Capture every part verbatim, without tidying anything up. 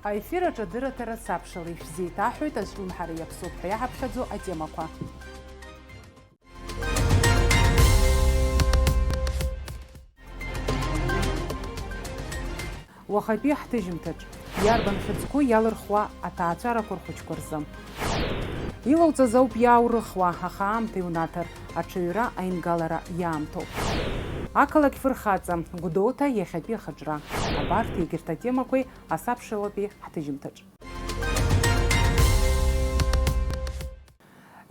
Аефир аҿы адырраҭара сабшала ишәзеиҭаҳҳәоит азҿлымҳара иаԥсоуп ҳәа иаҳаԥхьаӡо атемақәа. Уахатәи ҳҭыжьымҭаҿ иарбан хьыӡқәоу иалырхуа аҭаацәарақәа рхәыҷқәа рзы? Илоуҵаз ауп иааурыхуа, аха аамҭа иунаҭар, аҽаҩра аингалара иаамҭоуп. Ақалақь фырхаҵа, Гәдоуҭа иахьатәи ахаҿра. Абарҭ егьырҭ атемақәеи асабшалатәи ҳҭыжьымҭаҿ.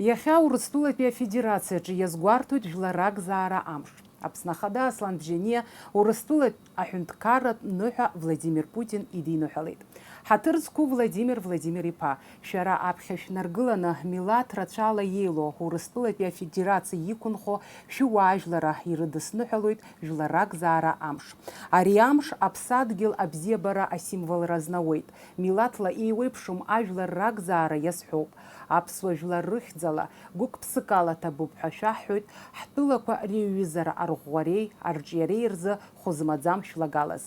Иахьа Урыстәылатәи Афедерациаҿы иазгәарҭоит Жәлар ракзаара амш. Аԥсны Ахада Аслан Бжьаниа Урыстәылатә аҳәынҭқарратә ныҳәа Владимир Путин идиныҳәалеит. Ҳаҭыр зқәу Владимир Владимир-иԥа, шәара аԥхьа шәнаргыланы, милаҭ рацәала иеилоу Урыстәылатәи Афедерациа иқәынхо шәыуаажәларра ирыдысныҳәалоит Жәлар ракзаара амш. Ари амш аԥсадгьыл абзиабара асимволра азнауеит. Милаҭла еиуеиԥшым ажәлар ракзаара иазҳәоуп. Аԥсуа жәлар рыхьӡала, гәык-ԥсыкала ҭабуп ҳәа шәаҳҳәоит, ҳтәылақәа реиҩызара арӷәӷәареи арҿиареи рзы хәы змаӡам шәлагалаз.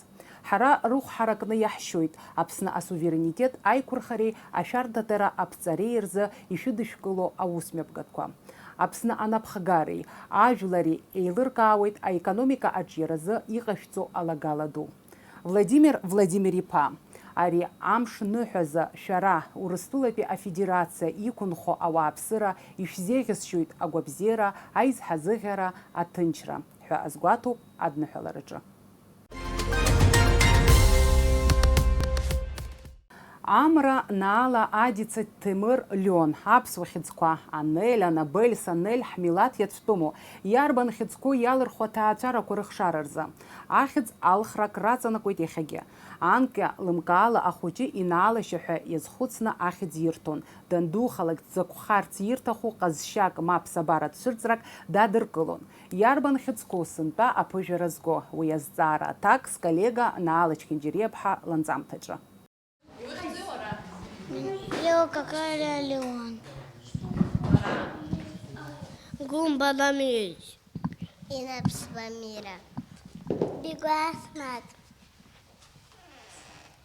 Ҳара рыхә ҳаракны иаҳшьоит, Аԥсны асуверенитет аиқәырхареи ашәарҭадара аԥҵареи рзы ишәыдышәкыло аусмҩаԥгатәқәа. Аԥсны анапхгареи ажәлари еилыркаауеит аекономика аҿиаразы иҟашәҵо алагала ду. Владимир Владимир-иԥа, ари амш ныҳәазы шәара, Урыстәылатәи Афедерациа иқәынхо ауааԥсыра ишәзеиӷьасшьоит агәабзиара, аизҳазыӷьара, аҭынчра ҳәа азгәаҭоуп адныҳәалараҿы. Амра, Наала, Адица, Ҭемыр, Леон, аԥсуа хьыӡқәа, Анель, Анабель, Санель, ҳмилаҭ иацәтәыму, иарбан хьыӡқәоу иалырхуа ҭаацәарақәа рыхшара рзы. Ахьӡ алхрак раҵанакуеит иахьагьы. Анкьа лымкаала ахәыҷы инаалашьа ҳәа иазхәыцны ахьӡ ирҭон, дандухалак дзакәхарц ирҭаху ҟазшьак ма ԥсабаратә цәырҵрак дадыркылон. Иарбан хьыӡқәоу сынтәа аԥыжәара зго, уи азҵаара аҭак сколлега Наала Чхинџьариаԥҳа ланҵамҭаҿы. Иухьӡи уара? Ио Какалиа Леон. Гәымба Дамир. Инаԥсба Мира. Бигәа Асмаҭ.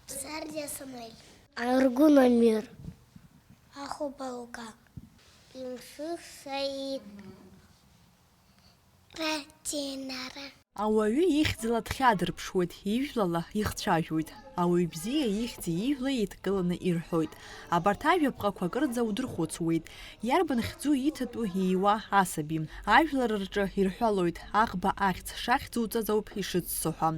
Сардиа Самуел. Аргун Амир. Ахәба Лука. Имшых Саид. Ра Динара. Ауаҩы ихьӡала дхьадырԥшуеит, ижәлала ихцәажәоит. Ауаҩ бзиа ихьӡи ижәлеи еидкыланы ирҳәоит. Абарҭ ажәаԥҟақәа акырӡа удырхәыцуеит. Иарбан хьӡу иҭатәу ииуа асаби? Ажәлар рҿы ирҳәалоит, аӷба ахьӡ шахьӡуҵаз ауп ишыццо ҳәа.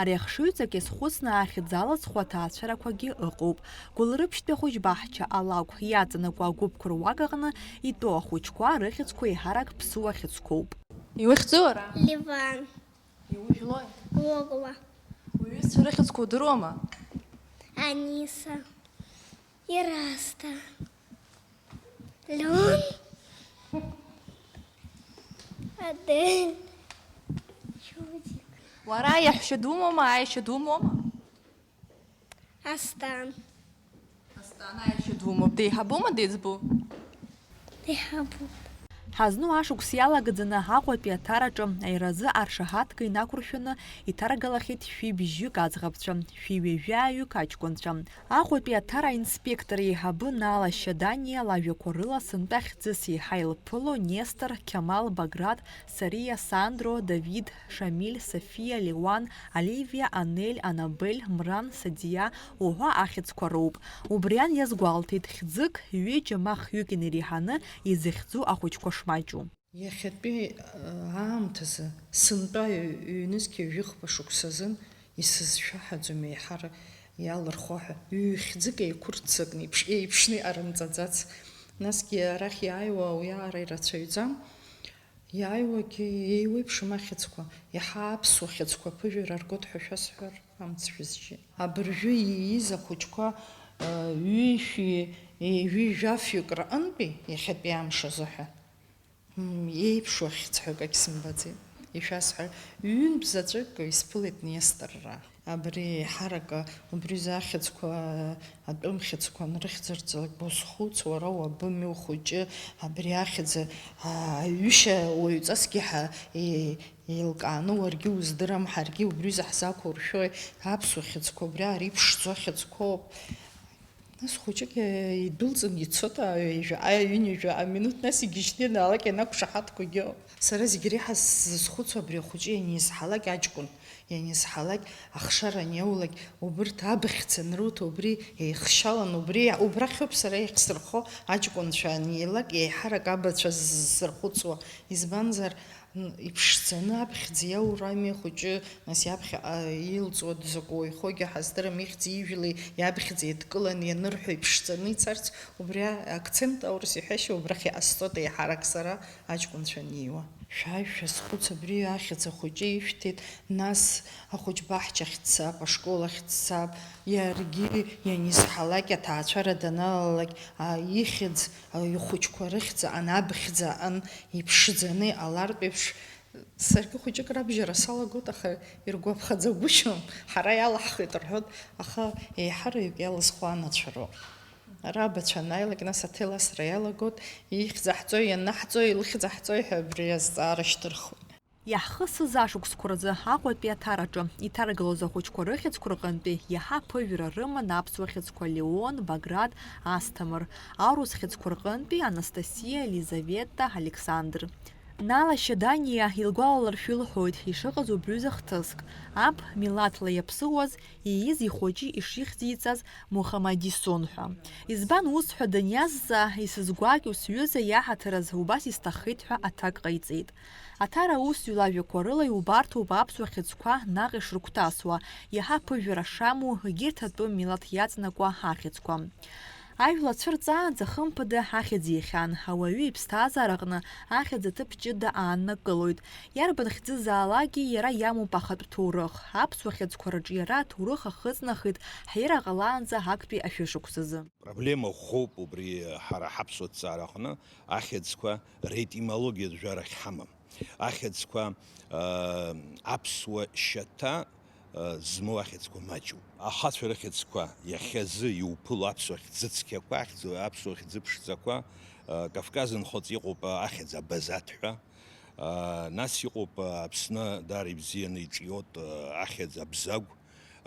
Ари ахшыҩҵак иазхәыцны ахьӡ алазхуа аҭаацәарақәагьы ыҟоуп. Гәылрыԥшьтәи ахәыҷбаҳча алакә иаҵанакуа агәыԥқәа руак аҟны итәоу ахәыҷқәа рыхьӡқәа еиҳарак ԥсуа хьыӡқәоуп. Иухьӡу уара? Ливан. Иужәлои? Логла. Уҩызцәа рыхьӡқәа удыруама? Аниса. Ирасҭа. Леон. Адель. Чудик. Уара иаҳәшьа думоума, аиашьа думоума? Асҭан. Асҭан аиашьа думоуп, деиҳабума, деиҵбу? Деиҳабуп. Ҳазну ашықәс иалагӡаны Аҟәатәи Аҭараҿы аиразы аршаҳаҭга инақәыршәаны иҭаргалахьеит шәи бжьҩык аӡӷабцәа, шәи ҩажәаҩык аҷкәынцәа. Аҟәатәи Аҭара аинспектор еиҳабы Наала Шьаданиа лажәақәа рыла сынтәа хьӡыс еиҳа илԥыло Нестор, Қьамал, Баграт, Сариа, Сандро, Давид, Шамиль, Софиа, Леуан, Оливиа, Анель, Анабель, Мран, Садиа уҳәа ахьӡқәа роуп. Убриан иазгәалҭеит, хьӡык, ҩыџьа ма хҩык инареиҳаны изыхьӡу ахәыҷқәа шмаҷу. Иахьатәи, э, аамҭазы сынтәа ҩ-, ҩнызқьи ҩажәихԥа шықәсазын исызшәаҳаӡом еиҳарак иалырхуа ҳәа, ҩ-хьӡык еиқәырццакны еиԥш-, еиԥшны иҟарымҵаӡац. Насгьы арахь иааиуа ауиаара ирацәаҩӡам. Иааиуагьы еиуеиԥшым ахьӡқәа, иаҳа аԥсуа хьӡқәа аԥыжәара ргоит ҳәа шәасҳәар амц шәызжьеит. Абыржәы ииз ахәыҷқәа, ыы, ҩышәи, ҩажәи жәафҩык рҟынтәи иахьатәи амш азыҳәа, м, еиԥшу ахьӡ ҳәа акагь сымбаӡеит. Ишәасҳәар, ҩынтә заҵәык исԥылеит Несторра. Абри еиҳарак убри рзы ахьӡқәа, атәым хьӡқәа анрыхьӡырҵалак, Босхәыц, уара уаб, Мҩахәыҷы, абри ахьӡ, а, аҩышьа уаҩҵасгьы ҳа-, е-, еилкааны уаргьы уздырам, ҳаргьы убри рзы ҳзақәуршәои, аԥсуа хьӡқәа, убри аареиԥшӡоу ахьӡқәоуп. Нас хәыҷык, э, идәылҵын ицоит, а, ҩажәаҟа, ҩынҩажәаҟа минуҭ, нас игьежьны ианаалак ианақәшаҳаҭқәагьы ыҟоуп. Сара зегь реиҳа сзызхәыцуа абри ахәыҷы ианиз ҳалак аҷкәын, ианиз ҳалак ахшара аниоулак, убырҭ абыхьӡ анруҭо, убри еихшьалан, убри, убрахьоуп сара иахьсырхо аҷкәынцәа анеилак, еиҳарак абацәа ззырхәыцуа. Избанзар, Н-, иԥшӡаны аԥхьӡ иаур ами ахәыҷы, нас иаԥхьаҟа илҵуа дзакәу ихәогьы ҳаздырам, ихьӡи ижәлеи иаԥхьӡ еидкыланы ианырҳәо иԥшӡаны ицарц, убри а-, акцент аурыс иҳәашьа убрахь иҟасҵоит еиҳарак сара аҷкәынцәа анеиуа. Шәааи шәазхәыц, абри ахьӡ ахәыҷы ишәҭеит, нас ахәыҷ баҳчахь дцап, ашкол ахь дцап, иаргьы ианизҳалак, аҭаацәара даналалак, а, ихьӡ, а, ихәыҷқәа рыхьӡ аҟан, абхьӡ аҟан иԥшӡаны иҟалартә еиԥш, Саргьы хәыҷык рабжьара салагоит, аха иргәаԥхаӡагәышьом, ҳара иалаҳхит рҳәоит, аха еиҳараҩык иалызхуа анацәа роуп. Ара абацәа анааилак, нас аҭел асра иалагоит, ихьӡ аҳҵои, ианаҳҵои, илыхьӡ аҳҵои ҳәа абри азҵаара шьҭырхуеит. Иаҳхысыз ашықәсқәа рзы Аҟәатәи аҭараҿы иҭаргалоз ахәыҷқәа рыхьӡқәа рҟынтәи иаҳа аԥыжәара рыман аԥсуа хьӡқәа Леон, Баграт, Асҭамыр, аурыс хьӡқәа рҟынтәи Анастасиа, Елизавета, Александр. Нала Шьаданиа илгәалаларшәа илҳәоит ишыҟаз убри аҩыза хҭыск, аб милаҭла иаԥсыуаз, ииз ихәыҷы ишихьӡиҵаз Мухамадисон ҳәа. Избан ус ҳәа даниазҵаа, исызгәакьоу сҩыза иаҳаҭыр азы убас исҭаххеит ҳәа аҭак ҟаиҵеит. Аҭара аусзуҩ лажәақәа рыла иубарҭоуп аԥсуа хьыӡқәа наҟ ишрыгәҭасуа, иаҳа аԥыжәара шамоу, егьырҭ атәым милаҭ иаҵанакуа ахьӡқәа. Ажәла цәырҵаанӡа, хымԥада, ахьӡ иахьан, ауаҩы иԥсҭазаара аҟны ахьӡ аҭыԥ ҷыда ааннакылоит. Иарбан хьӡызаалакгьы иара иамоуп ахатә ҭоурых. Аԥсуа хьыӡқәа рҿиара аҭоурых ахыҵнахит ҳира ҟалаанӡа актәи ашәышықәсазы. Проблема ӷәӷәоуп убри ҳара ҳаԥсуа ҭҵаараҟны, ахьӡқәа ретимологиатә жәарахь ҳамам. Ахьӡқәа, аа, аԥсуа шьаҭа, аа, змоу ахьӡқәа маҷуп. Ахацәа рыхьӡқәа иахьазы иуԥыло аԥсуа хьӡы цқьақәа, ахьӡ-, аԥсуа хьӡы ԥшӡақәа, аа, Кавказ нхыҵ иҟоуп ахьӡ Абазаҭ ҳәа, аа, нас иҟоуп, аа, Аԥсны даара ибзианы иҿиоит, аа, ахьӡ Абзагә,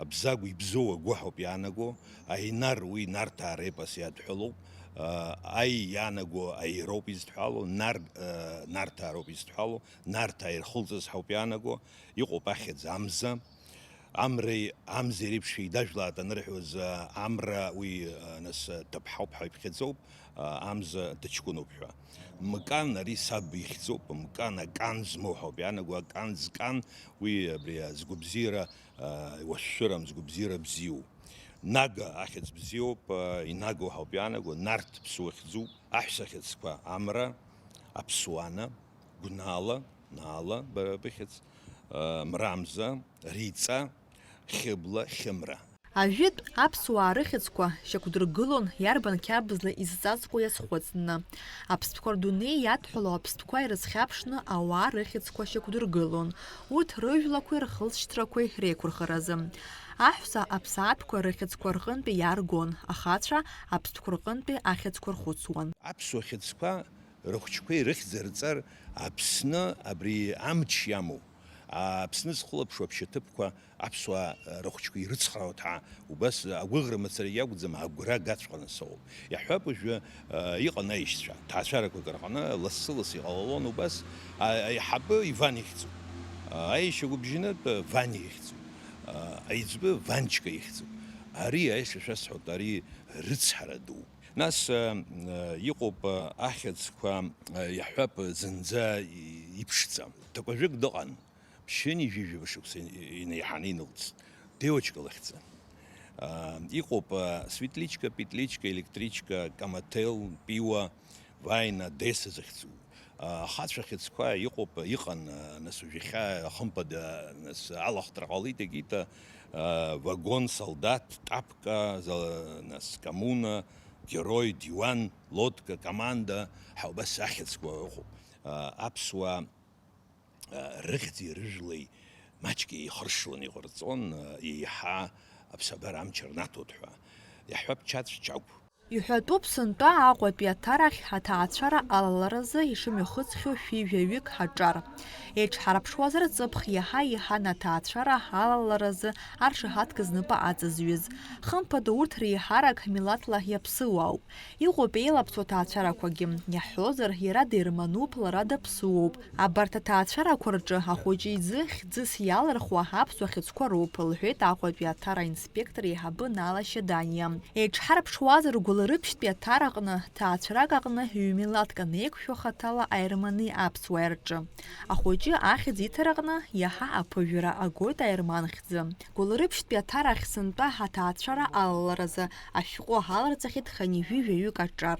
Абзагә ибзоу агәы ҳауп иаанаго, Аинар, уи Нарҭаа репос иадҳәалоуп, аа, Аи иаанаго аироуп изҭҳәало, Нар, аа, Нарҭаа роуп изҭҳәало, Нарҭаа ирхылҵыз ҳауп иаанаго, иҟоуп ахьӡ Амза, Амреи Амзеи реиԥш шәеидажәлааит анырҳәоз, аа, Амра уи, аа, нас, ҭыԥҳауп ҳәа иԥхьаӡоуп, аа, Амза дыҷкәыноуп ҳәа. Мкан, ари саб ихьӡуп, Мкан, акан змоу ҳауп иаанаго, акан зкан, уи абри, аа, згәабзиара, аа, уашәшәырам, згәабзиара бзиоу. Нага ахьӡ бзиоуп, аа, инагоу ҳауп иаанаго, Нарҭ ԥсуа хьӡуп. Аҳәса хьыӡқәа Амра, Аԥсуана, Гәнаала, Наала, бара быхьӡ, аа, Мрамза, Риҵа, Хьыбла, Хьымра. Ажәытә аԥсуаа рыхьӡқәа шьақәдыргылон иарбан қьабзла изҵазкуа иазхәыцны. Аԥстәқәа рдунеи иадҳәалоу аԥстәқәа ирызхьаԥшны ауаа рыхьӡқәа шьақәдыргылон, урҭ рыжәлақәеи рхылҵшьҭрақәеи реиқәырхаразы. Аҳәса аԥсаатәқәа рыхьӡқәа рҟынтәи иааргон, ахацәа аԥстәқәа рҟынтәи ахьӡқәа рхәыцуан. Аԥсуа хьыӡқәа рыхәҷқәеи рыхьӡ рҵар Аԥсны абри амч иамоу, Аԥсны зхылаԥшуа аԥшьаҭыԥқәа аԥсуаа рыхәҷқәа ирыцхраауеит ҳәа убас агәыӷра мацара иакәӡам, агәра гаҵәҟьаны сыҟоуп. Иаҳҳәап, уажәы, а, иҟан аишьцәа, ҭаацәарақәак рҟны лассы-ласс иҟалалон убас, а, аиҳабы Иван ихьӡуп, а, аишьа гәыбжьанытә Ваниа ихьӡуп, а, аиҵбы Ванчка ихьӡуп. Ари, аиаша шәасҳәоит, ари рыцҳара дууп. Нас, э, э, иҟоуп, э, ахьӡқәа, э, иаҳҳәап, зынӡа и-, иԥшӡам. Ҭакәажәык дыҟан, ԥшьынҩажәи жәаба шықәса ин-, инеиҳаны инылҵт. Девочка лыхьӡын. Э, иҟоуп, э, Светличка, Петличка, Электричка, Камател, Пиуа, Ваина, Одесса захьӡу. Ахацәа хьыӡқәа иҟоуп, иҟан, нас уажәы иахьа, хымԥада, нас алахтра ҟалеит, егьиҭ, вагон, солдат, тапка, за-, нас коммуна, герой, диуан, лодка, команда, ҳа убас ахьӡқәа ыҟоуп. Аԥсуаа рыхьӡи рыжәлеи маҷк еихыршуан, иҟарҵон, еиҳа аԥсабара амч рнаҭоит ҳәа. Иаҳҳәап, Чаҵә Чагә. Иҳәатәуп сынтәа Аҟәатәи аҭарахь аҭаацәара алаларазы ишымҩахыҵхьоу шәи жәаҩык аҿар. Еиҿҳарԥшуазар, ҵыԥх иаҳа-иаҳан аҭаацәара алаларазы аршаҳаҭга знапы аҵазҩыз. Хымԥада, урҭ реиҳарак милаҭла иаԥсыуаауп. Иҟоуп еилаԥсоу ҭаацәарақәагьы. Иаҳҳәозар, иара дермануп, лара даԥсуоуп. Абарҭ аҭаацәарақәа рҿы ахәыҷы изы хьӡыс иалырхуа аԥсуа хьыӡқәа роуп, лҳәеит Аҟәатәи аҭара аинспектор еиҳабы Нала Шьаданиа. Еиҿҳарԥшуазар, Гәылрыԥшьтәи аҭараҟны, ҭаацәарак аҟны ҩ-милаҭк анеиқәшәо хаҭала аермани аԥсуааи рҿы. Ахәыҷы ахьӡ иҭараҟны иаҳа аԥыжәара агоит аерман хьӡы. Гәылрыԥшьтәи аҭарахь сынтәа аҭаацәара алаларазы ашәҟәы аларҵахьеит хынҩажәи жәаҩык аҿар.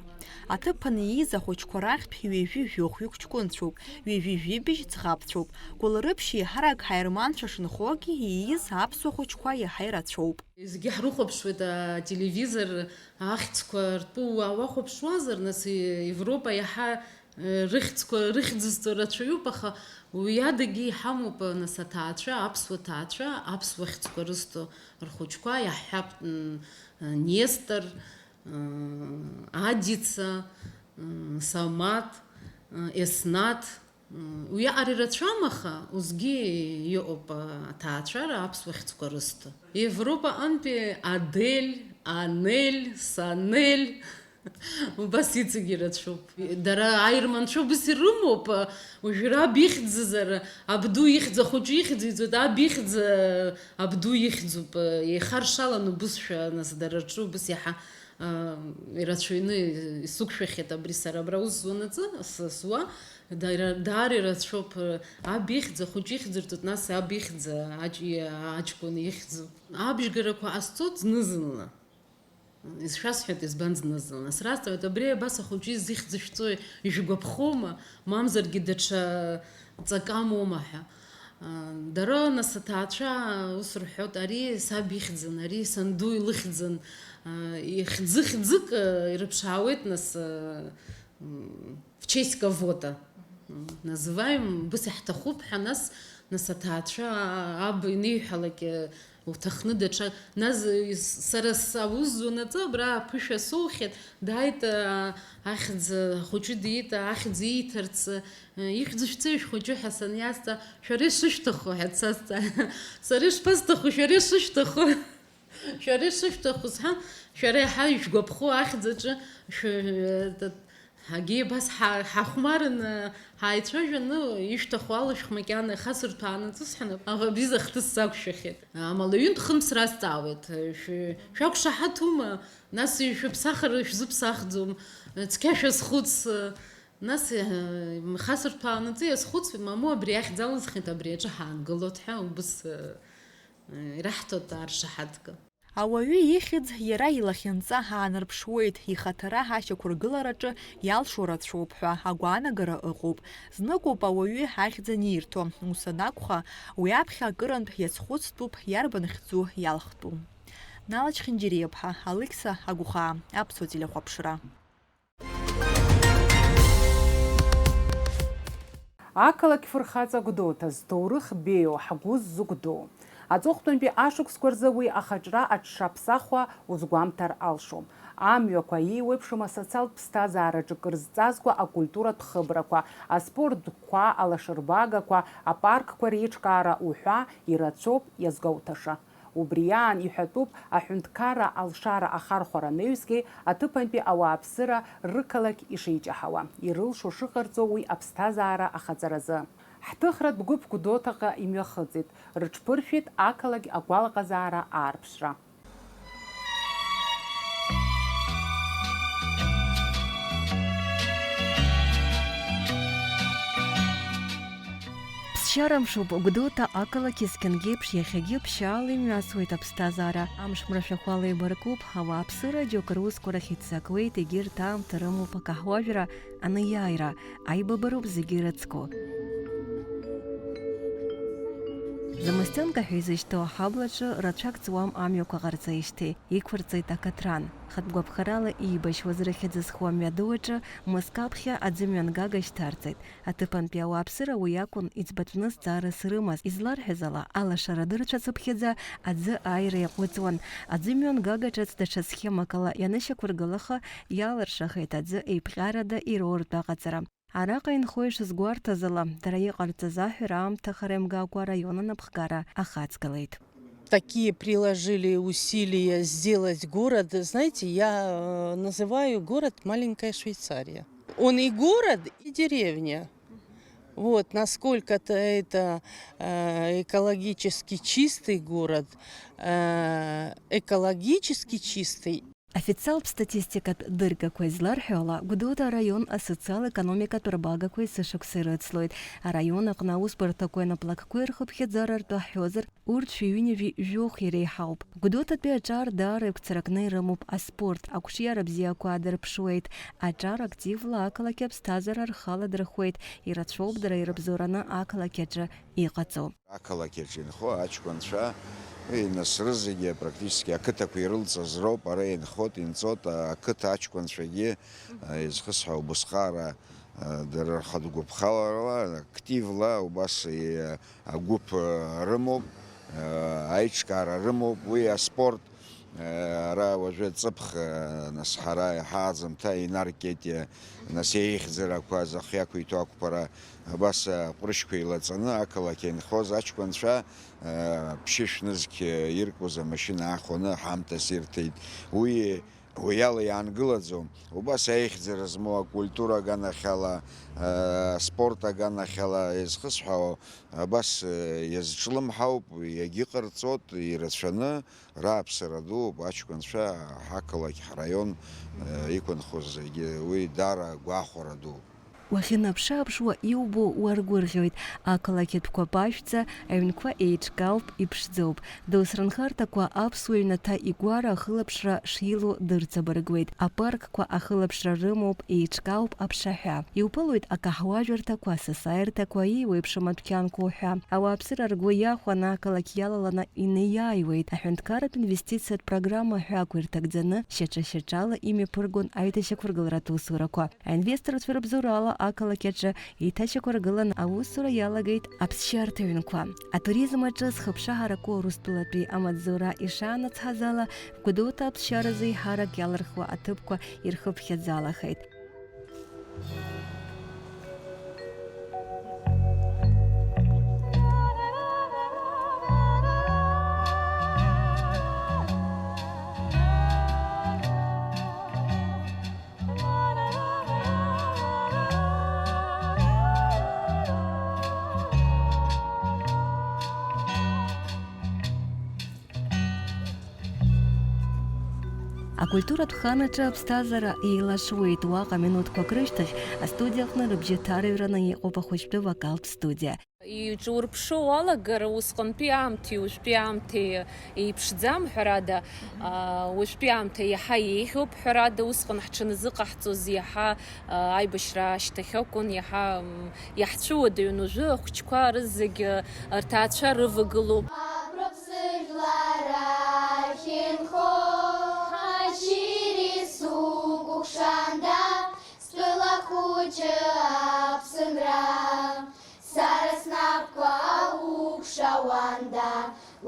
Аҭыԥан ииз ахәыҷқәа рахьтә ҩажәи жәохәҩык ҷкәынцәоуп, ҩажәи жәибжь ӡӷабцәоуп. Гәылрыԥшь еиҳарак ҳаерманцәа шынхогьы, ииз аԥсуа хәыҷқәа иаҳа ирацәоуп. Зегьы ҳрыхәаԥшуеит ателевизор ахьӡқәа ртәы уа-, уахәаԥшуазар, нас, Европа иаҳа, э, рыхьӡқәа, рыхьӡ зҵо рацәаҩуп, аха уи адагьы иҳамоуп, нас, аҭаацәа, аԥсуа ҭаацәа, аԥсуа хьӡқәа рызҭо рхәыҷқәа, иаҳҳәап, м, Нестор, м, Адица, м, Самаҭ, м, Еснаҭ, Уиаҟара ирацәам, аха усгьы иҟоуп аҭаацәара аԥсуа хьӡқәа рызҭо. Европаҟынтәи Адель, Анель, Санель, убас иҵегь ирацәоуп. Дара аерманцәа убас ирымоуп, уажәы аб ихьӡызар, абду ихьӡ, ахәыҷы ихьӡ иҵоит, аб ихьӡ, абду ихьӡуп, еихаршалан убызшәа, нас, дара рҿы убас иаҳа, а, ирацәаҩны исықәшәахьеит абри сара абра аус зуанаҵы, сы-, суа. Даара, даара ирацәоуп, аб ихьӡ, ахәыҷы ихьӡырҵоит, нас аб ихьӡ, аҷ-, аҷкәын ихьӡу. Абжьгарақәа ҟасҵоит зны-зынла. Исшәасҳәоит, избан зны-зынла. Сразҵаауеит, абри абас ахәыҷы изихьӡышәҵои, ижәгәаԥхоума, мамзаргьы даҽа ҵак амоума ҳәа. Дара, нас, аҭаацәа ус рҳәоит, ари саб ихьӡын, ари санду илыхьӡын. Ихьӡы-хьӡык ирыԥшаауеит, нас, м, в честь кого-то, м, называем, убас иаҳҭахуп ҳәа, нас, нас аҭаацәа, а-, аб ианиҳәалак, э, уҭахны даҽа, нас, э, с-, сара саус зунаҵы абра аԥышәа соухьеит, дааит, а, ахьӡ, ахәыҷы диит, ахьӡ ииҭарц, э, ихьӡ шәҵеи шәхәыҷы ҳәа саниазҵаа, шәара ишышәҭаху ҳәа дсазҵааит. Сара ишԥасҭаху, шәара ишышәҭаху? Шәара ишышәҭаху сҳәан, шәара иаҳа ишәгәаԥхо ахьӡаҿы шәы-, т-, ҳагьы абас ҳа-, ҳахәмарны ҳааицәажәаны, ишәҭаху ала шәхы макьана ихасырҭәаанаҵы сҳәан, аха абри зыхҭыс сақәшәахьеит. Амала ҩынтә-хынтә сразҵаауеит, шәы-, шәақәшаҳаҭума, нас ишәыԥсахыр шәзыԥсахӡом, цқьа шәазхәыц, нас, э, ихасырҭәаанаҵы иазхәыцуеит, мамоу абри ахьӡ алысхит, абри аҿы ҳаангылоит ҳәа убыс, э, ираҳҭоит аршаҳаҭга. Ауаҩы ихьӡ иара илахьынҵа аанарԥшуеит, ихаҭара ашьақәыргылараҿы иалшо рацәоуп ҳәа агәаанагара ыҟоуп. Зныкоуп ауаҩы ахьӡ анирҭо, ус анакәха, уи аԥхьа акырынтә иазхәыцтәуп иарбан хьӡу иалхтәу. Налач Хинџьириаԥҳа, Алықьса Агәхаа, Аԥсуа телехәаԥшра. Ақалақь фырхаҵа Гәдоуҭа зҭоурых беиоу, ҳгәы ззыгәдуу. Аҵыхәтәантәи ашықәсқәа рзы уи ахаҿра аҽшаԥсахуа узгәамҭар алшом. Амҩақәа еиуеиԥшым асоциалтә ԥсҭазаараҿы кыр зҵазкуа акультуратә хыбрақәа, аспорт гәқәа, алашарбагақәа, апаркқәа реиҿкаара уҳәа ирацәоуп иазгәоуҭаша. Убри аан иҳәатәуп аҳәынҭқарра алшара ахархәара анаҩсгеи аҭыԥантәи ауааԥсыра рықалақь ишеиҷаҳауа, ирылшо шыҟарҵо уи аԥсҭазаара ахаҵаразы. Ҳҭыхратә гәыԥ Гәдоуҭаҟа имҩахыҵит, рыҽԥыршәеит ақалақь агәалаҟазаара аарԥшра. Ԥсшьарамшуп, Гәдоуҭа ақалақь есқьынгьеиԥш иахьагьы ԥшьаала имҩасуеит аԥсҭазаара. Амш мрашәахәала еибаркуп, ауааԥсыра џьоук русқәа рахь иццакуеит, егьырҭ аамҭа рымоуп акаҳуажәра, анеиааира, аибабароуп зегьы ирыцку. Замостионка ҳәа изышьҭоу аҳаблаҿы рацәак ҵуам амҩақәа ҟарҵеижьҭеи, иқәырҵеит акаҭран. Хатә гәаԥхарала иибашьуаз рыхьӡ зху амҩаду аҿы мызкы аԥхьа аӡымҩангага шьҭарҵеит. Аҭыԥантәи ауааԥсыра уи акәын иӡбатәны зҵаарас ирымаз, изларҳәаз ала, алашара дырцәацыԥхьаӡа аӡы ааира иаҟәыҵуан. Аӡымҩангага ҿыц даҽа схемак ала ианышьақәыргылаха, иалыршахеит аӡы еиԥҟьарада ироуртә аҟаҵара. Араҟа инхо ишазгәарҭаз ала, дара иҟарҵаз аҳәара аамҭа хара имгакәа араион анапхгара ахаҵгылеит. Такие приложили усилия сделать город. Знаете, я, э, называю город маленькая Швейцария. Он и город, и деревня. Вот, насколько-то это, э, экологически чистый город, э, экологически чистый. Официалтә статистикатә дыргақәа изларҳәо ала, Гәдоуҭа араион асоциал-економикатә рбагақәа есышықәса ирыцлоит. Араион аҟны аусбарҭақәеи анаплакқәеи рхыԥхьаӡара ртәы ҳҳәозар, урҭ шәи ҩынҩажәи жәохә иреиҳауп. Гәдоуҭатәи аҿар даара игәцаракны ирымоуп аспорт, ақәҿиара бзиақәа аадырԥшуеит. Аҿар активла ақалақь аԥсҭазаара рхы аладырхәуеит, ирацәоуп дара ирыбзоураны ақалақь аҿы иҟаҵо. Ақалақь аҿы инхо аҷкәынцәа, уи нас рызегьы практически ақыҭақәа ирылҵыз роуп, ара инхот, инҵот, ақыҭа аҷкәынцәагьы, а, изхысҳәа убысҟаара, а, дара рхатә гәаԥхарала, активла убас, и, агәыԥ, а, рымоуп, а, аиҿкаара рымоуп, уи аспорт, а, ара уажәы ҵыԥх, а, нас ҳара иҳаӡамҭа инаркьеит, а, нас еихьӡарақәа зыхы иақәиҭу ақәԥара, абас аҟәрышьқәа еилаҵаны ақалақь инхоз аҷкәынцәа, а, ԥшьышә нызқь иркуаз амашьына аахәаны ҳамҭас ирҭеит. Уи, уи ала иаангылаӡом. Убас аихьӡара змоу акультура аганахьала, а, аспорт аганахьала иазхысҳәаау, абас, а, иазҿлымҳауп, иагьыҟарҵот, ирацәаны, рааԥсара дууп, аҷкәынцәа ҳақалақь, ҳраион, а, иқәынхоз зегьы, уи даара гәахәара дууп. Уахьынаԥшы-ааԥшуа иубо уаргәырӷьоит, ақалақь атәқәа пашәӡа, аҩнқәа еиҿкаауп, иԥшӡоуп. Досрынхарҭақәа аԥсуа ҩнаҭа игәара ахылаԥшра шилоу дырҵабыргуеит. Апаркқәа ахылаԥшра рымоуп, еиҿкаауп аԥшаҳәа. Иуԥылоит акаҳуажәырҭақәа, асасааирҭақәа, еиуеиԥшым адәқьанқәа уҳәа. Ауааԥсыра ргәы иахәаны ақалақь иалаланы инеиааиуеит. Аҳәынҭқарратә инвестициатә программа ҳәа ақәирҭагӡаны, шьаҿа-шьаҿала имҩаԥыргон аиҭашьақәыргыларатә усурақәа. Аинвесторцәа рыбзоурала ақалақь аҿы еиҭашьақәыргылан аусура иалагеит аԥсшьарҭа ҩнқәа. Атуризм аҿы зхыԥшаҳарақәоу Урыстәылатәи амаҵзура ишаанацҳаз ала, Гәдоуҭа аԥсшьаразы еиҳарак иалырхуа аҭыԥқәа ирхыԥхьаӡалахеит. Акультуратә ханаҿы аԥсҭазаара еилашуеит, уаҟа минуҭқәак рышьҭахь астудиаҟны рыбжьы ҭарыҩраны иҟоуп ахәыҷтәы вокалтә студиа. Иҿурԥшуа уалагар, усҟантәи аамҭеи уажәтәи аамҭеи еиԥшӡам, ҳәарада, аа, уажәтәи аамҭа иаҳа еиӷьуп, ҳәарада, усҟан ҳҽаназыҟаҳҵоз иаҳа, аа, аибашьра ашьҭахь акәын, иаҳа, м, иаҳцәыуадаҩын, уажәы ахәыҷқәа рызегь рҭаацәа рывагылоуп. Агәра ԥсыжәларахь инхо ачири сукәыхшанда, стәыла хәыҷы Аԥсынра. Сара снапқәа укшауанда,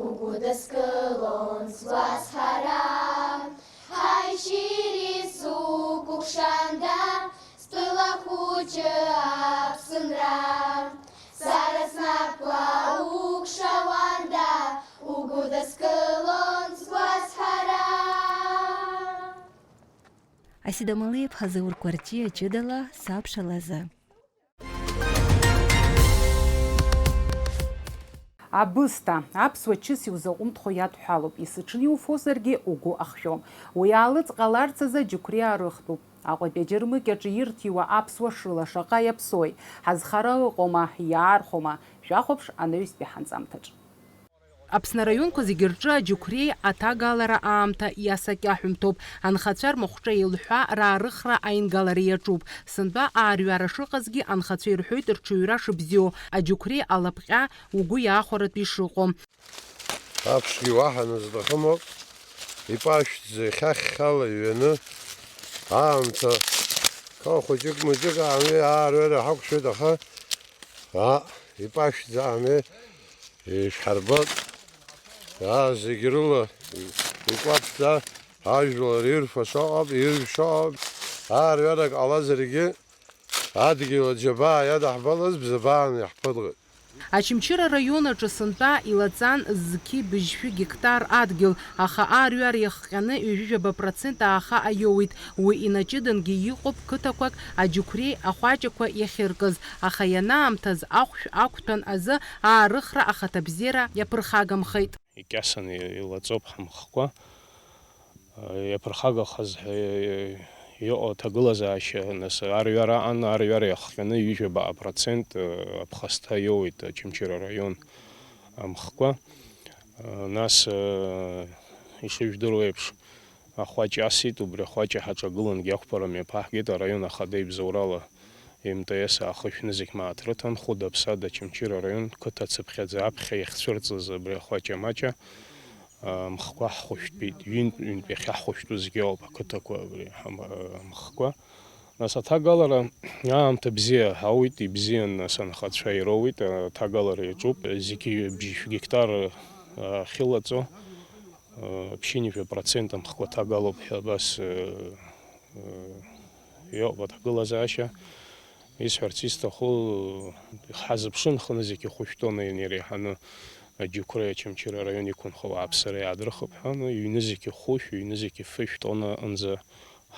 угәыдыскылон сгәазҳара. Ачири сукәыхшанда, стәыла хәыҷы Аԥсынра. Сара снапқәа укшауанда, угәыдыскылон сгәазҳара. Асида Малиа-иԥҳа Заур Кәарҷиа ҷыдала сабшалазы. Абысҭа, аԥсуа чыс иузаҟәымҭхо иадҳәалоуп, есыҽны иуфозаргьы угәы ахшәом. Уи аалыҵ ҟаларц азы аџьықәреи аарыхтәуп. Аҟәатәи аџьармыкьаҿы ирҭиуа аԥсуа шыла шаҟа иаԥсои? Ҳазхара ыҟоума, иаархәома? Шәахәаԥш анаҩстәи ҳанҵамҭаҿ. Аԥсны араионқәа зегьы рҿы аџьықәреи аҭагалара аамҭа иасакьаҳәымҭоуп. Анхацәа рмахәҿа еилҳәа раарыхра аингалара иаҿуп. Сынтәа аарҩара шыҟазгьы, анхацәа ирҳәоит рҽаҩра шыбзиоу, аџьықәреи алапҟьа угәы иаахәаратәы ишыҟоу. Аԥшгьы уаҳа назҭахым ауп. Ипашәӡа хьахьхьала иҩаны аамҭа, ка хәыҷык-мыҷык аамеи аарҩара ҳақәшәеит, аха, а, ипашәӡа аамеи ишҳарбап. А, зегь рыла икәаԥӡа, ажәлар ирфа шаҟа, иржә шаҟа, аарҩарак ҟалазаргьы, адгьыл аџьабаа иадаҳбалаз бзабаан иаҳԥылоит. Очамчыра араион аҿы сынтәа илаҵан зқьи быжьшәи гектар адгьыл, аха аарҩара иахҟьаны ҩажәижәаба процент ааха аиоуит. Уи инаҷыдангьы иҟоуп қыҭақәак аџьықәреи ахәаҷақәа иахьыркыз, аха ианаамҭаз ахәшә ақәҭәан азы аарыхра ахаҭабзиара иаԥырхагамхеит. Икьасаны илаҵоуп ҳамхқәа. Иаԥырхагахаз ҳәа иҟоу аҭагылазаашьа, нас, арҩара аан, арҩара иахҟьаны ҩажәа баҟа процент аԥхасҭа иоуеит Очамчыра араион амхқәа. Нас, ишыжәдыруа еиԥш, ахәаҷ асит, убри ахәаҷы ҳаҿагылангьы ақәԥара мҩаԥаҳгеит, араион ахада ибзоурала М Т С аахышә нызқь мааҭ рыҭан, хәыда-ԥсада Очамчыра араион қыҭа цыԥхьаӡа аԥхьа иахьцәырҵыз абри ахәаҷа-маҷа, а, мхқәа ҳхәышәтәит, ҩынтә, ҩынтә иахьаҳхәышәтәу зегьы ауп ақыҭақәа абри ҳам-, а, мхқәа. Нас аҭагалара аамҭа бзиа ҳауит, ибзиан, нас, анхацәа ироуит, аҭагалара иаҿуп, зегьы бжьышә гектар, а, ахьылаҵо, а, ԥшьынҩажәа процент амхқәа ҭагалоуп ҳәа абас, а, Иоуп аҭагылазаашьа. Исҳәарц исҭаху, ҳазыԥшын хынызқь хәышәтәыла ианиреиҳаны Аџьықәреи Очамчыра араион иқәынхо ауааԥсыра иаадырхып ҳәа, ҩнызқь хәышә, ҩнызқь фышә тоннаҟынӡа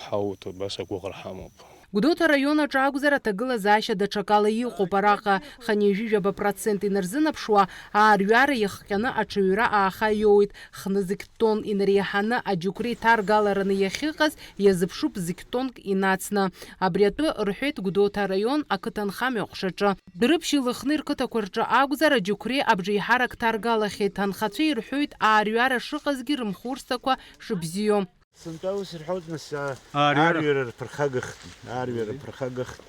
ҳауҭоит, убас агәыӷра ҳамоуп. Гәдоуҭа араион аҿы акәзар, аҭагылазаашьа даҽакала иҟоуп. Араҟа хынҩажәижәаба процент инарзынаԥшуа, аарҩара иахҟьаны аҽаҩра ааха иоуеит. Хнызқь тонн инареиҳаны аџьықәреи ҭаргалараны иахьыҟаз иазыԥшуп зқь тоннк инацны. Абри атәы рҳәеит Гәдоуҭа араион ақыҭанхамҩа аҟәшаҿы. Дәрыԥшьи Лыхни рқыҭақәа рҿы акәзар, аџьықәреи абжеиҳарак ҭаргалахьеит. Анхацәа ирҳәоит, аарҩара шыҟазгьы рымхурсҭақәа шыбзиоу. Сынтәа ус рҳәоит, нас, а, аарҩара, аарҩара рԥырхагахт, аарҩара рԥырхагахт.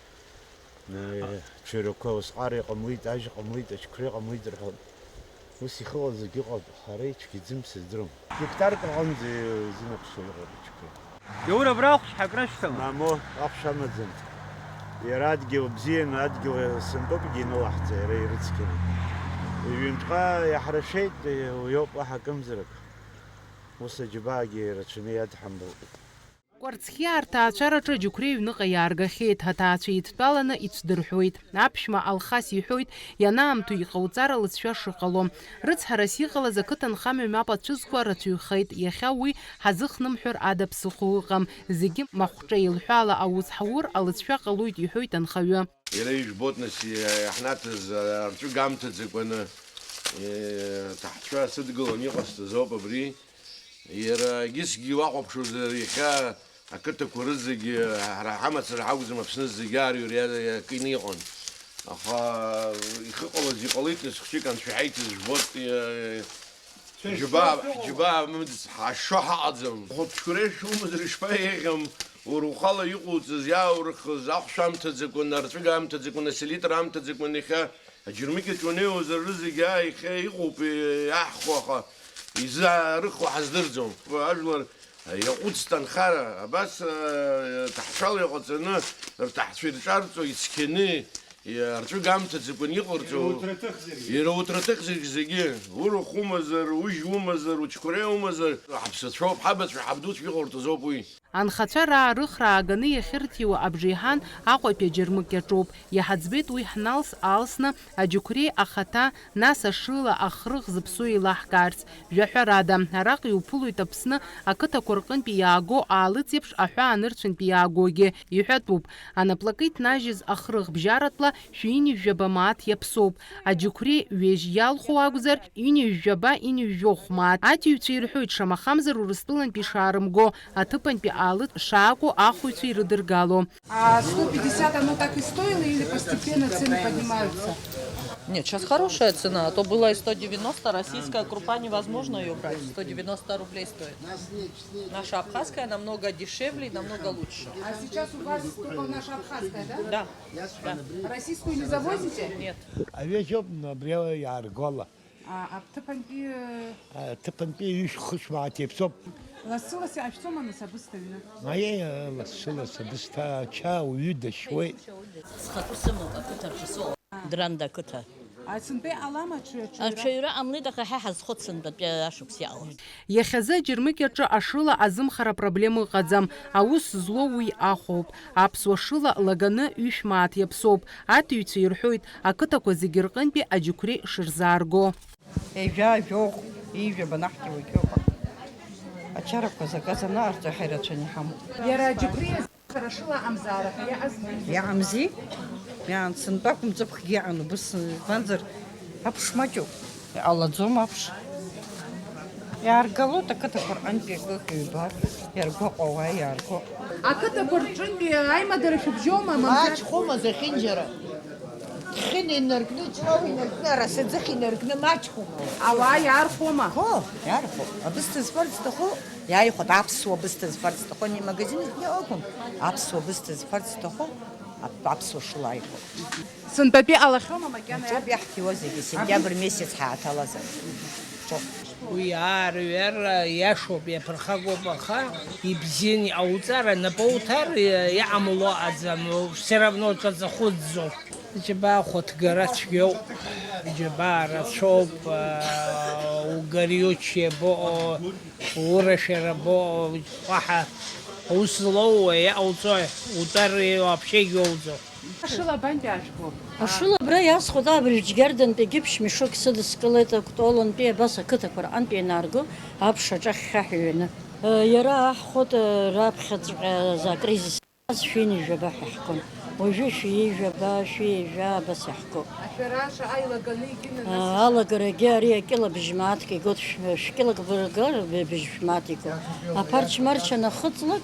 Э, ҽырақәа усҟар иҟамлеит, ажь ҟамлеит, аџьқәреи ҟамлеит рҳәон. Ус ихыҟаз зегьы ыҟоуп, ҳара ицәгьаӡым сыздырам. Гектарк аҟынӡа изынаԥшуа иҟоуп аџьқәреи. Иаура абра ахәшә ҳакрышәҭама? Мамоу, ахәшә амаӡам. Иара адгьыл бзианы, адгьыл сынтәоупгьы инылаҳҵа, иара ирыцқьаны. Ҩынтәҟа иаҳрашәеит, уи ауп уаҳа акымзарак. Ус аџьабаагьы ирацәаны иадҳамбалт. Кәарцхиаа рҭаацәараҿы аџьықәреи аҩныҟа иааргахьеит, аҭаацәа еидтәаланы ицәдырҳәуеит. Аԥшәма Алхас иҳәоит, ианаамҭоу иҟауҵар алыҵшәа шыҟало. Рыцҳарас иҟалаз ақыҭанхамҩа мап ацәызкуа рацәаҩхеит, иахьа уи ҳазыхнымҳәыр ада ԥсыхәа ыҟам. Зегьы махәҿа еилҳәала аус ҳаур алыҵшәа ҟалоит, иҳәоит анхаҩы. Иара ижәбоит, нас, иаҳнаҭаз, а, рҵәы гамҭаӡакәаны, е, ҭаҳцәа сыдгыланы иҟасҵаз ауп абри. Иара егьысгьы уахәаԥшуазар, иахьа ақыҭақәа рызегьы, ҳара ҳамацара ҳакәӡам, Аԥсны зегьы аарҩара иа-, иакны иҟан. Аха ихыҟалаз иҟалеит, нас хәыҷык анцәа иҳаиҭаз жәбоит, е, џьабаа, џьабаа мыӡ ҳашо ҳаҟаӡам. Хәыҷқәа реишәумазар ишԥаеиӷьым, уара ухала иҟоуҵаз, иааурыхыз, ахәшә амҭаӡакәа, арҵәыга амҭаӡакәа, аселитра амҭаӡакәа, иахьа аџьармыкьаҿ уанеиуазар, рызегь, аа, иахьа иҟоуп, иаҳхуа, аха изаарыхуа ҳаздырӡом. Ажәлар иаҟәыҵт анхара, абас, э, ҭаҳцәала иҟаҵаны, рҭаҳцәа ирҿарҵо, ицқьаны, иа-, рҵәыга амҭаӡакәан иҟарҵо, иара уҭраҭых зегьы, иара уҭраҭых зегь-, зегьы, урахә умазар, ужь умазар, учқәреи умазар, ҳаԥсацәоуп, ҳабацәа, ҳабдуцәа иҟарҵозоуп уи. Анхацәа раарыхра ааганы иахьырҭиуа абжеиҳан Аҟәатәи аџьармыкьаҿоуп. Иҳаӡбеит уи ҳналс-аалсны аџьықәреи ахаҭа, нас ашыла ахрыӷ зыԥсоу еилаҳкаарц. Жәаҳәарада, араҟа иуԥылоит Аԥсны ақыҭақәа рҟынтәи иааго аалыҵ еиԥш аҳәаанырцәынтәи иаагогьы. Иҳәатәуп, анаплакы иҭнажьыз ахрыӷ бжьаратәла шәи ҩынҩажәаба мааҭ иаԥсоуп. Аџьықәреи ҩежь иалху акәзар, ҩынҩажәаба, ҩынҩажәохә мааҭ. Аҭиҩцәа ирҳәоит, шамахамзар Урыстәылантәи ишаарымго, аҭыԥантәи аалыҵ шаакәу ахәаҩцәа ирыдыргало. А сто пятьдесят оно так и стоило или постепенно цены поднимаются? Нет, сейчас хорошая цена, а то было и сто девяносто, российская крупа, невозможно ее брать, сто девяносто рублей стоит. Наша абхазская намного дешевле и намного лучше. А сейчас у вас только наша абхазская, да? Да, да. Российскую не завозите? Нет. Авиахьоуп абри иааргола. А, аԥҭыԥантәи, э, Аҭыԥантәи ҩышә-хышә мааҭ иаԥсоуп. Лассы-лассы иҟашәҵома, нас, абысҭа аҩны? Аиеи, лассы-лассы абысҭа ача ауаҩы дашьуеит. Схатәы сымоуп ақыҭаҿы сыҟоуп. Дранда ақыҭа. А, сынтәа иҟалама аҽы-, аҽаҩра? Аҽаҩра ҟамлеит, аха ҳа ҳазхәыцын, батәи ашықәс иаауа. Иахьазы аџьармыкьаҿы ашыла азымхара проблема ыҟаӡам, аус злоу уи ахәоуп. Аԥсуа шыла лаганы ҩышә мааҭ иаԥсоуп. Аҭыҩцәа ирҳәоит, ақыҭақәа зегьы рҟынтәи аџьықәреи шырзаарго. Ежәа, жәохә, ҩажәа банаҳҭиуагь ыҟоуп. Ачарақәа заказ анаарҵо иаҳа ирацәаны иҳамоуп. Иара аџьықәреи Сара шыла амзаара ҳәа иаҟаз. Иаамзи? Иаан, сынтәа акәым, ҵыԥхгьы иаан, убыс, избанзар, аԥш маҷуп. Иҟалаӡом аԥш. Иааргалоит ақыҭақәа рҟынтәи акы, ҩба, иаргәаҟуа ауаа иаарго. Ақыҭақәа рҿынтәи аимадара шәыбжьоума, мамзар? Маҷхома зехьынџьара. Хьына инаркны, ҷлау инаркны, арасаӡыхь инаркны маҷхома. Ауаа иаархәома? Хо, иаархәо. Абысҭа зфарц сҭаху, Иааихәап, аԥсуа бысҭа зфарц сҭаху, ани магазин аҟны акәым, аԥсуа бысҭа зфарц сҭаху, ап-, аԥсуа шыла ааихәап. Сынтәатәи ҟалахьоума макьана? Ҿоуп иаҳҭиуа зегьы, сентиабр месяц ҳааҭалазар. Ҿоуп. Уи аарҩар иашоуп, иаԥырхагоуп, аха ибзианы иҟауҵар, анапы ауҭар, иа-, иҟамло аӡам, все равно ҿаҵахәыцӡом. Џьабаа хәыҭгара цәгьоуп, џьабаа рацәоуп, аа, угорючие боу, урашәара боу, уаҳа аус злоу иҟауҵои, утәар вообще иоуӡом. Ашыла абантәи ашәхәо? Ашыла абра иасхәоит, абыржә Џьгьардантәи егьыԥшь мешок сыдыскылеит, Кәтолантәи абас ақыҭақәа рҟынтә ианаарго, аԥш аҿахь хьаҳәа иҩны. Иара аҳхәоит, раԥхьаҵәҟьа за акризис. Ас шәи ҩажәаба ҳәа иаҳгон. Уажәы шәи ҩажәаба, шәи ҩажәа абас иаҳгоуп. Ашәара шаҟа илаганы икны нас Аа, алагарагьы ари акьыла быжь мааҭк игоит, шә-, шәкьылак быргар, б-, быжь шә-, мааҭ игоит. Аԥарч-марч анахыҵлак,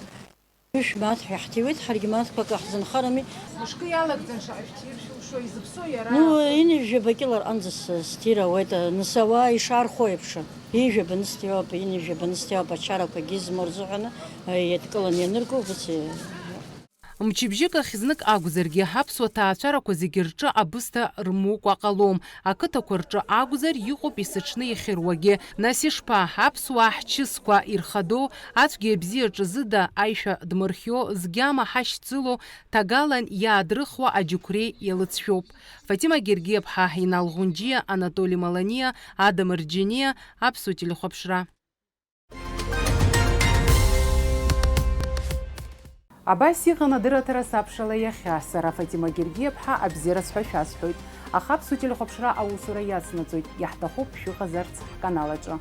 ҩышә мааҭ ҳәа иаҳҭиуеит, ҳаргьы мааҭқәак ҳзынхарами. Мышкы иалагӡан шаҟа шәҭир шәылшо, изыԥсоу иара. Ну, ҩажәаба кьыла рҟынӡа с-, сҭир ауеит, нас ауаа ишаархәо еиԥш. Ҩажәаба нысҭиуп, ҩажәаба нысҭиуп, ачарақәагьы измоу рзыҳәаны, еидкыланы ианырку, убыс, Мчыбжьык ахь знык акәзаргьы, аԥсуа ҭаацәарақәа зегьы рҿы абысҭа рмукәа ҟалом. Ақыҭақәа рҿы акәзар, иҟоуп есыҽны иахьыруагьы. Нас ишԥа, аԥсуаа ҳчысқәа ирхадоу, ацәгьа-абзиа ҿызыда аишәа дмырхио, згьама ҳашьцыло, ҭагалан иаадрыхуа аџьықәреи иалыҵшәоуп. Фатима Гергиаԥҳа, Инал Ӷәынџьиа, Анатоли Маланиа, Адам Рџьениа, Аԥсуа телехәаԥшра. Абас иҟан адырраҭара сабшала иахьа. Сара Фатима Гергиаԥҳа абзиара сҳәа шәасҳәоит. Аха Аԥсуа телехәаԥшра аусура иацнаҵоит. Иаҳҭахуп шәыҟазарц ҳканал аҿы.